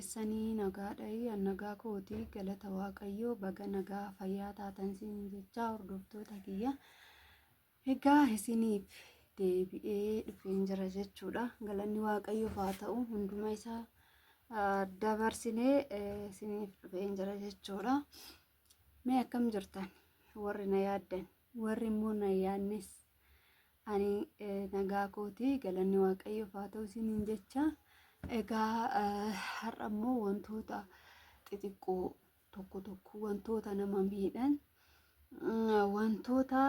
keessanii nagaadha. An nagaa kooti galata Waaqayyoo baga nagaa fayyaa taatan siin jechaa hordoftoota kiyya. Egaa isiniif deebi'ee dhufeen jira jechuudha. Galanni Waaqayyoof haa ta'u hunduma isaa dabarsinee isiniif dhufeen jira jechuudha. Mee akkam jirtan warri na yaaddan warri immoo na yaadnes ani nagaa kooti galanni Waaqayyoof haa ta'u isiniin jecha. Egaa har'a immoo wantoota xixiqqoo tokko tokko wantoota nama miidhan wantoota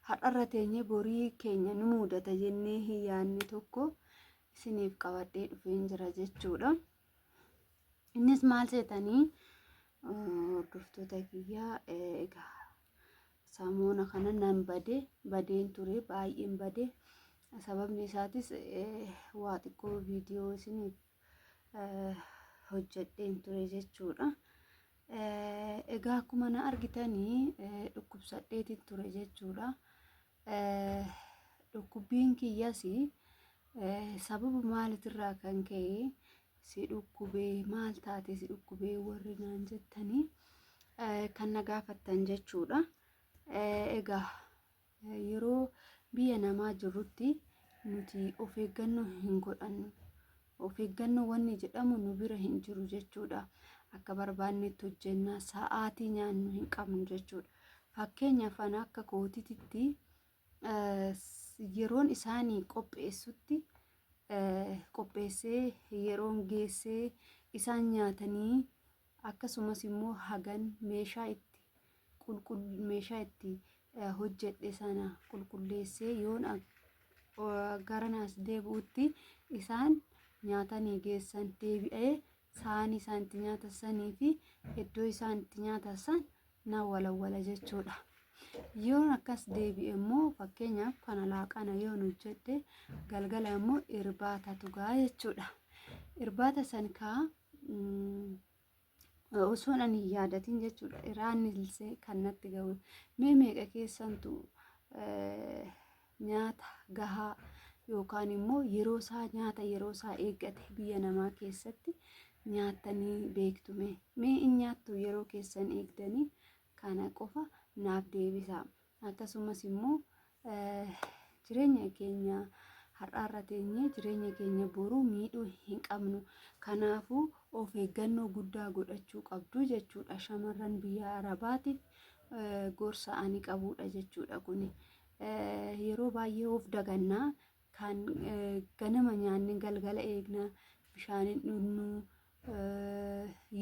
har'arra teenyee borii keenya nu mudata jennee hin yaadne tokko isiniif qabadhee dhufeen jira jechuudha. Innis maal seetanii hordoftoota kiyyaa egaa samoona kana nan bade badeen ture baay'een bade sababni isaatis waa xiqqoo viidiyoo isiniif hojjedheen ture jechuudha. Egaa akkuma na argitanii dhukkubsadheetiin ture jechuudha. Dhukkubbiin kiyyas sababa maalitirraa kan ka'e si dhukkubee maal taate si dhukkubee warri naan jettanii kan na gaafattan jechuudha. Egaa yeroo biyya namaa jirrutti nuti of eeggannoo hin godhannu. Of eeggannoo wanni jedhamu nu bira hin jiru jechuudha. Akka barbaannetti hojjenna sa'aatii nyaannu hin qabnu jechuudha. Fakkeenyaaf ana akka kootititti yeroon isaanii qopheessutti qopheessee yeroon geessee isaan nyaatanii akkasumas immoo hagan meeshaa itti meeshaa itti hojjedhe sana qulqulleessee yoon garanaas deebi'utti isaan nyaatanii geessan deebi'ee saanii isaan itti nyaatan sanii fi iddoo isaan itti nyaatan san na walawwala jechuudha. Yoon akkas deebi'e immoo fakkeenyaaf kana laaqana yoon hojjedhe galgala immoo irbaatatu ga'a jechuudha. Irbaata san kaa osoon ani hin yaadatin jechuudha. Iraanni ilsee kan natti gahu. Mee meeqa keessantu nyaata gahaa yookaan immoo yeroo isaa nyaata yeroo isaa eeggate biyya namaa keessatti nyaattanii beektu mee? Mee in nyaattu yeroo keessan eegdanii kana qofa naaf deebisaa. Akkasumas immoo jireenya keenya har'aarra teenyee jireenya keenya boruu miidhuu hin qabnu. Kanaafuu of eeggannoo guddaa godhachuu qabdu jechuudha. Shamarran biyya Arabaatiif gorsa ani qabudha jechuudha kuni. Yeroo baay'ee of dagannaa kan ganama nyaanne galgala eegna bishaan hin dhugnu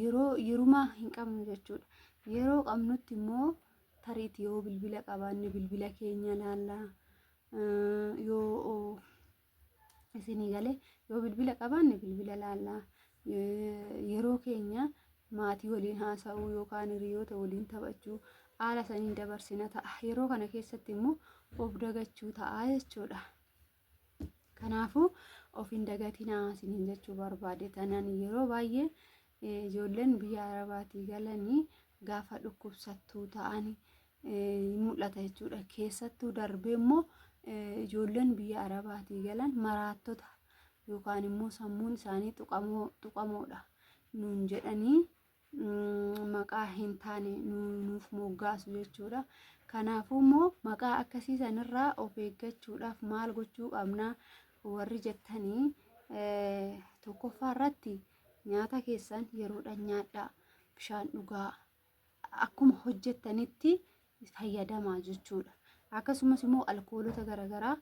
yeroo yerumaa hin qabnu jechuudha. Yeroo qabnutti immoo tariitii yoo bilbila qabaanne bilbila keenya laallaa yoo isinii galee yoo bilbila qabaanne bilbila laallaa yeroo keenya maatii waliin haasa'uu yookaan hiriyoota waliin taphachuu haala saniin dabarsina ta'a. Yeroo kana keessatti immoo of dagachuu ta'a jechuudha. Kanaafuu of hin dagatinaa isiniin jechuu barbaade tanan yeroo baay'ee ijoolleen biyya Arabaatii galanii gaafa dhukkubsattuu ta'an mul'ata jechuudha. Keessattuu darbee immoo ijoolleen biyya Arabaatii galan maraattota yookaan immoo sammuun isaanii tuqamoodha nuun jedhanii maqaa hin taane nuuf moggaasu jechuudha. Kanaafuu immoo maqaa akkasii sanirraa of eeggachuudhaaf maal gochuu qabna warri jettanii tokkoffaa irratti nyaata keessan yeroodhaan nyaadhaa bishaan dhugaa akkuma hojjettanitti fayyadamaa jechuudha. Akkasumas immoo alkoolota garaagaraa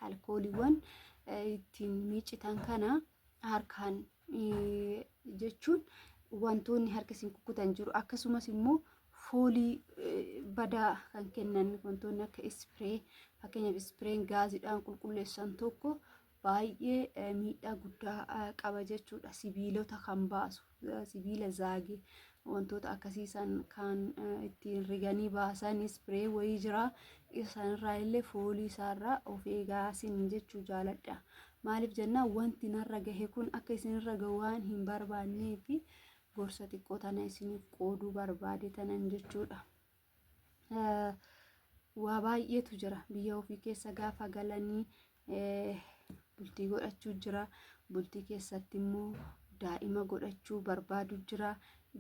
alkooliiwwan ittiin miiccitan kana harkaan jechuun wantoonni harka isin kukkutan jiru. Akkasumas immoo foolii badaa kan kennan wantoonni akka ispiree fakkeenyaaf ispireen gaaziidhaan qulqulleessan tokko baay'ee miidhaa guddaa qaba jechuudha. Sibiilota kan baasu sibiila zaagee wantoota akkasii san kan ittiin riganii baasan ispiree wayii jira. Isaanirraa illee foolii isaarraa of eegaa isin jechuu jaaladha. Maaliif jennaan wanti narra gahe kun akka isinirra gahu waan hin barbaanneef gorsa xiqqoo tana isiniif qooduu barbaade tanan jechuudha. Waa baay'eetu jira biyya ofii keessa gaafa galanii bultii godhachuu jira Bultii keessatti immoo daa'ima godhachuu barbaadu jira.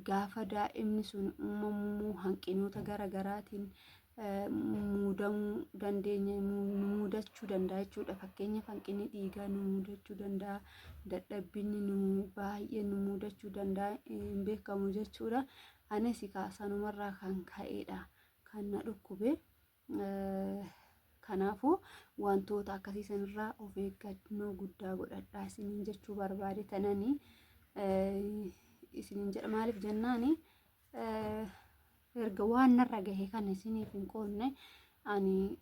Gaafa daa'imni sun uumamu hanqinoota gara garaatiin muudamuu dandeenya, nu muudachuu danda'a jechuudha. Fakkeenyaaf hanqinni dhiigaa nu muudachuu danda'a, dadhabbinni nu baay'ee nu muudachuu danda'a, hin beekamu jechuudha. Anis sanumarraa kan ka'edha kan na dhukkube. Kanaafuu wantoota akkasii sanirraa of eeggannoo guddaa godhadhaa isiniin jechuu barbaade tananii isiniin jedha. Maaliif jennaani, erga waan narra gahe kana isiniif hin qoodne ani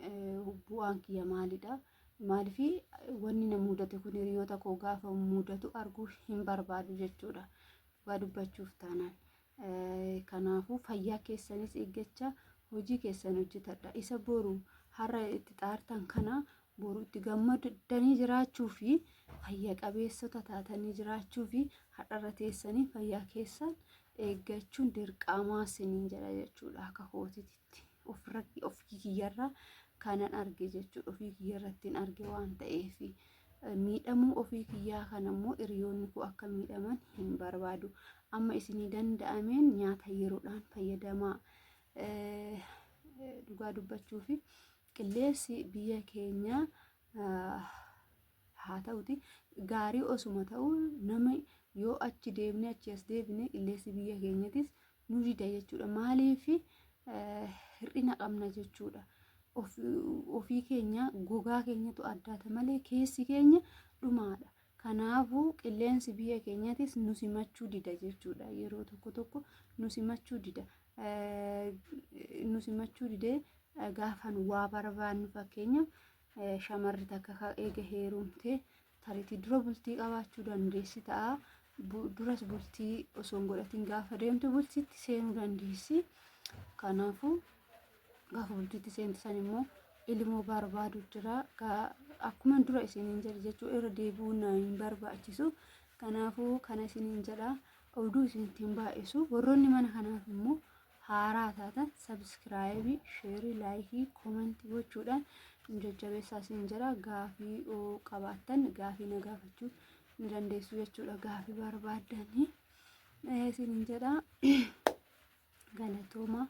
bu'aan kiyya maalidha? Maaliif wanni na mudate kun hiriyoota koo gaafa mudatu arguu hin barbaadu jechuudha. Dhugaa dubbachuuf taanaan. Kanaafuu fayyaa keessanis eeggachaa hojii keessan hojjetadha. Isa boru har'a itti xaartan kana boru itti gammadanii jiraachuu fi fayya qabeessota taatanii jiraachuu fi har'arra teessanii fayyaa keessan eeggachuun dirqamaa isiniin jedha jechuudha akka kootiitti. Ofii kiyyarraa kanan arge jechuudha. Ofii kiyyarratti hin arge waan ta'eef miidhamuu ofii kiyyaa kana immoo hiriyoonni koo akka miidhaman hin barbaadu. Amma isinii danda'ameen nyaata yeroodhaan fayyadamaa. Dhugaa dubbachuu fi qilleensi biyya keenyaa haa ta'uti gaarii osuma ta'u, nama yoo achi deemne achi as deebine qilleensi biyya keenyatis nu dida jechuudha. Maaliif? Hir'ina qabna jechuudha. Ofii keenya gogaa keenyatu addaata malee keessi keenya dhumaadha. Kanaafuu qilleensi biyya keenyatis nu simachuu dida jechuudha. Yeroo tokko tokko nu simachuu dida. Nu simachuu didee gaafan waa barbaannu, fakkeenyaaf shamarri takka eega heerumtee tariitii dura bultii qabaachuu dandeessi ta'a. Duras bultii osoo hin godhatin gaafa deemtu bultiitti seenuu dandeessi. Kanaafuu gaafa bultiitti seentu san immoo ilmoo barbaadu jira. Akkuma dura isiniin jedhe jechuu irra deebi'uu na hin barbaachisu. Kanaafuu kana isiniin jedha. Oduu isinitti hin baay'isu. Warroonni mana kanaaf immoo haaraa taatan subscribe, share, like, comment gochuudhaan nu jajjabeessaa isin jedha. Gaafii yoo qabaattan gaafii na gaafachuu ni dandeessu jechuudha. Gaafii barbaaddanii isiniin jedha. Galatooma.